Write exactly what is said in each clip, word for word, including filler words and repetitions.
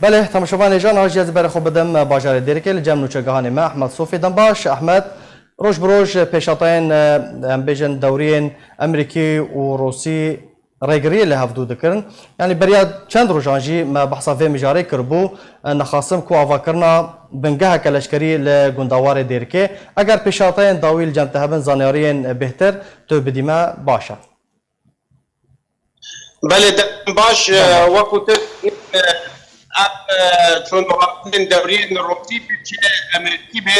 Belê, temaşevanê can, a jî ez berê xwe bidim bajarê Dêrikê, li cem nûçegihanê me Ehmed Sofî. Dem baş Ehmed, roj bi roj pêşatayên, em bêjin, dewriyên Amerîkî û Rûsî rêgiriyê li hevdû dikirin. Yanî beriya çend rojan jî me behsa vê mijarê kiribû. Nexasim ku avakirina bingeheke leşkerî li gundawarê Dêrikê. Eger pêşatayên dawî li cem te hebin, zanyariyên bêhtir tu bidî me, baş e. Belê, dem baş, e, Dem baş. Wekû tu, e, ev, e, çûn û hatinên dewriyên Rûsî bê çi Amerîkî bê,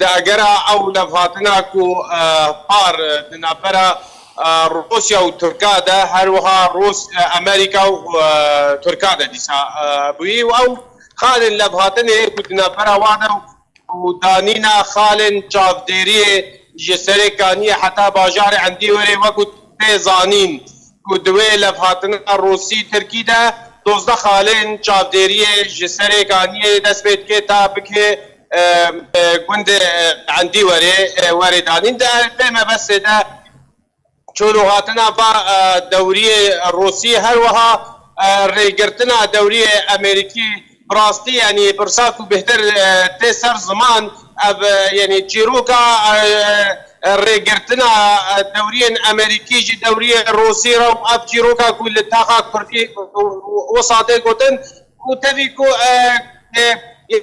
di egera ew levhatina ku, e, par, e, di navbera, e, Rûsya û Tirka de, her wiha Rûs, e, Amerîka û, e, Tirka de dîsa, e, bûyî û ew xalên levhatinê ku di navbera wan de û danîna xalên çavdêriyê ji Serê Kaniyê heta bajarê Endîwerê, wekû tê zanîn ku di wê levhatina Rûsî-Tirkî de dozdeh xalên çavdêriyê ji Serê Kaniyê dest pê dike ta bike, e, e, gundê, e, Endîwerê, e, were danîn. Di vê mebestê de çûn û hatina va, e, dewriyê Rûsî, her wiha, e, rêgirtina dewriyê Amerîkî, bi rastî, yanî, pirsa ku bêhtir, e, tê ser ziman, ev, e, yanî, çîroka, e, e, rêgirtina, e, dewriyên Amerîkî ji dewriyê Rûsî re û ev çîroka ku li taxa Kurdî wisa tê gotin, û tevî ku, e, e,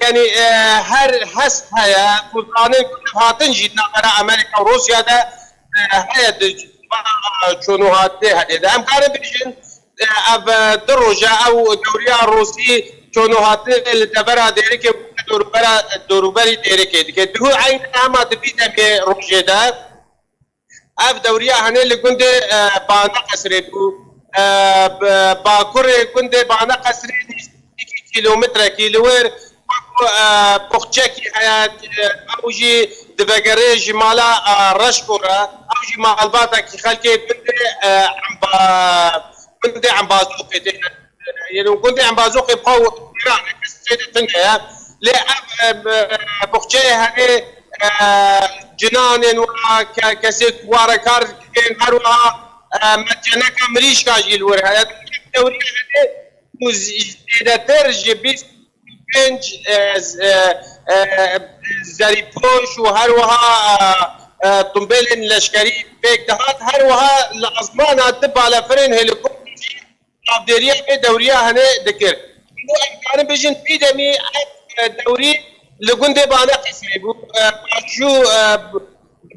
yanî, e, her hest heye ku zanên ku hatin jî di navbera Amerîka û Rûsya de, e, heye di çûn û hatê hedê de. Em karin bêjin, e, ev, e, du roj e ew dewriya Rûsî çûn û hatê li devera Dêrikê, dorûbera, dorûberî Dêrikê dike. Duhû eyn hema di vî demê rojê de, ev dewriya hene li gundê, e, Baneqesrê bû. E, bi, bakurê gundê Baneqesrê nîzîkî kîlometrekî li wir, wek, e, boxçekî heye, e, ew jî divegerê ji mala, e, Reşko re. Ew jî malbatekî xelkê gundê, e, Emba-, gundê Embazoxê tê. Yanî gundê Embazoxê bi xwe wêran e, kesê de tune ye. Lê ev, e, bi-, boxçeyê hene, e, cinanên wa ke-, kesê ku wa re kar dikin, her wiha, e, meceneka mirîşka jî li wir heye. Dewriya hene ku z-, zêdetir ji bîst û pênc, e, z-, e, e, zerîpoş û her wiha, e, e, tumbêlên leşkerî pêk dihat. Her wiha li ezmana du balefirên helîkopter jî çavdêriya vê dewriya hene dikir. Bo em karin bêjin, pî demî ev, e, dewrî li gundê Baneqesrê bû. E, başû, e,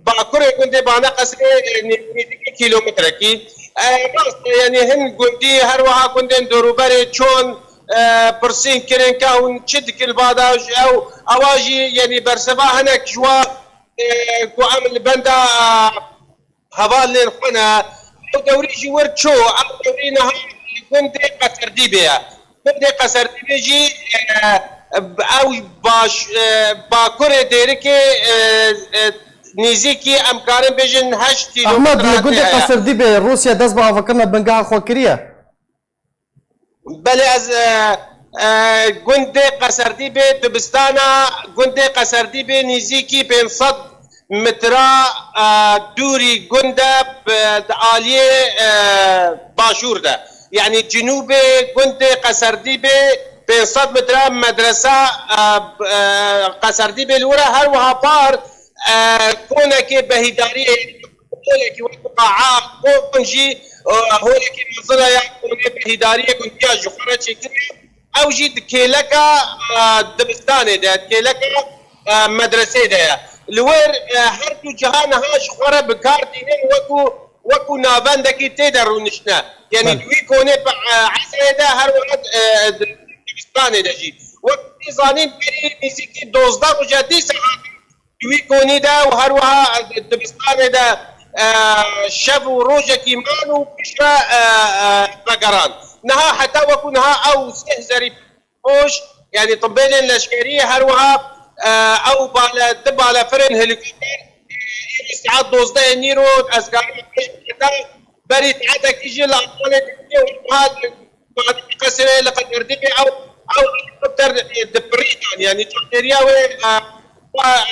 bakurê gundê Baneqesrê, e, nê-, nêzîkî kîlometrekî. E, rast e, yanî hin gundî, her wiha gundên dorûberê çûn, e, pirsîn kirin ka hûn çi dikin li ba de, ew, ewa jî, yanî berseva hinek ji wa, e, ku em li benda, e, hevalên xwe ne. Ew dewrî ji wir çû, ew dewrî niha li gundê Qeserdîbê ye. Gundê Qeserdîbê jî, e, ew baş, e, bakurê Dêrikê, e, e, nêzîkî, em karin bêjin, heşt Ehmed, li kîlometran gundê heye. Qeserdîbê Rûsya dest bi avakirina bingeha xwe kiriye? Belê, ez, e, e, gundê Qeserdîbê, dibistana gundê Qeserdîbê nêzîkî pênc sed metra, e, dûrî gund e, bi, di aliyê, e, başûr de. Yanî cinûbê gundê Qeserdîbê pênc sed metre medresa, e, e, Qeserdîbê li wir e, her wiha par, e, konekê behîdariyê, holekî wek qaa kon jî, e, holekî mezin e ya konê behîdariyê gundiya ji xwe re çêkiriye. Ew jî di kêleka, e, dibistanê de, di kêleka, e, medresê de ye. Li wir, e, her du ciha niha ji xwe re bi kar tînin, wekû, wekû navendekî tê de rûniştine. Yanî Belê. Di wî konê bi, e, esrê de, her wiha, e, di dibistanê de jî. Wek tê zanîn, berî nêzîkî dozdeh roja dîsa Di wî konî de û her wiha dibistanê de, e, şev û rojekî man û piştre, e, e, vegeran. Niha heta wekû niha ew sih zerîpoş, yanî timbêlên leşkerî, her wiha, e, ew bale, du balefirên helîkopter, e, îro saet dozdehê nîro ez karim heta berî saetekî jî li asmanê dikê û her wiha Qesrê li Qeserdîbê ew, ew helîkopter dipirîtan, yanî çavdêriya wê, e,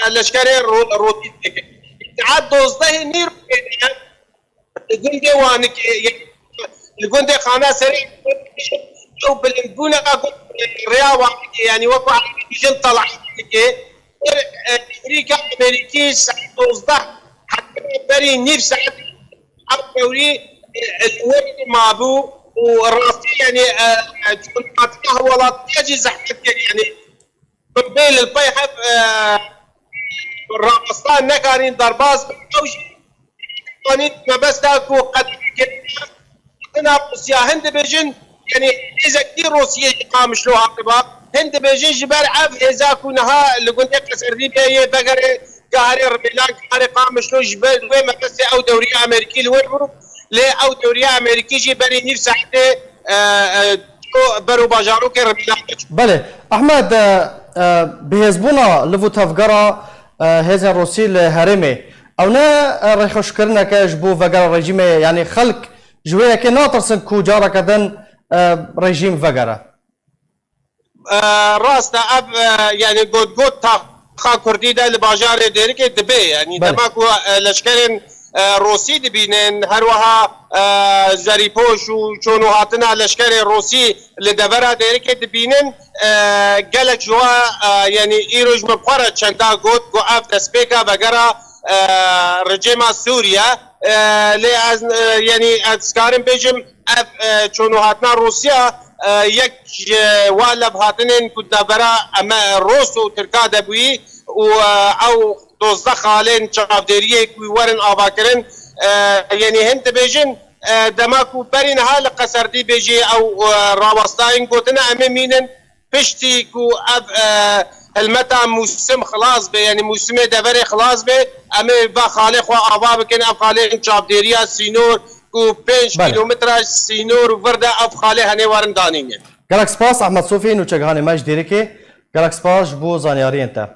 e, leşkerê ro-, rotî dike. Saet dozdehê nîrokê de li gundê Wanikê, li gundê Xana Serê, ew bilindbûna gund rêya wan dike, yanî wek Ereb dibêjin, telahîk dike. Ber, e, Amerîka, Amerîkî saet dozdeh heta berî nîv saet ev dewrî, e, li wir mabû û rastî, yanî, e, e, çûn hatina hewalatiya jî zehmet kir, yanî bê li pey hev, e, rawestan nekarîn derbas bin. Ew jî anî mebesta ku qedexekirina Rûsya, hin dibêjin, yanî hêzekî Rûsiyê ji Qamişlo hatiba, hin dibêjin ji ber ev hêza ku niha li gundê Qeserdîbê yê vegerê, ka herê Rimêlan, ka herê Qamişlo, ji ber wê mebestê ew dewriya Amerîkî li wir bû, lê ew dewriya Amerîkî jî berî nîv saetê, e, e, çû ber û bajarokê Rimêlan çû. Belê. Ehmed, e, e, bihêzbûna liv û tevgera, e, hêzên Rûsî li herêmê, ew ne, e, rêxweşkirineke ji bo vegera rejîmê, yanî xelk ji wê yekê natirsin ku careke din, e, rejîm vegere? E, rast e, ev, e, yanî gotgot taxa Kurdî de li bajarê Dêrikê dibe, yanî Belê. dema ku, e, leşkerên, e, Rûsî dibînin, her wiha, e, zerîpoş û çûn û hatina leşkerê Rûsî li devera Dêrikê dibînin, e, gelek ji wa, e, yanî îro ji min xwe re çenda got ku ev destpêka vegera, e, rejîma Sûriye, e, lê ez, e, yanî ez dikarim bêjim, ev, e, çûn û hatina Rûsya, e, yek ji wa levhatinên ku devera em, e, Rûs û Tirka de bûyî û, e, ew dozdeh xalên çavdêriyê ku werin avakirin, e, yanî hin dibêjin, e, dema ku berî niha li Qeserdîbê jî ew, e, rawestayîn gotine, em ê mînin piştî ku ev, e, hilmeta mûsim xilas be, yanî mûsimê deverê xilas be, em ê va xalê xwe ava bikin, ev xalên çavdêriya sînor ku pênc Belê. kîlometre sînor vir de ev xalê henê werin danîne. Gelek spas Ehmed Sofî, nûçegihanê me ji Dêrikê. Gelek spas ji bo zanyariyên te.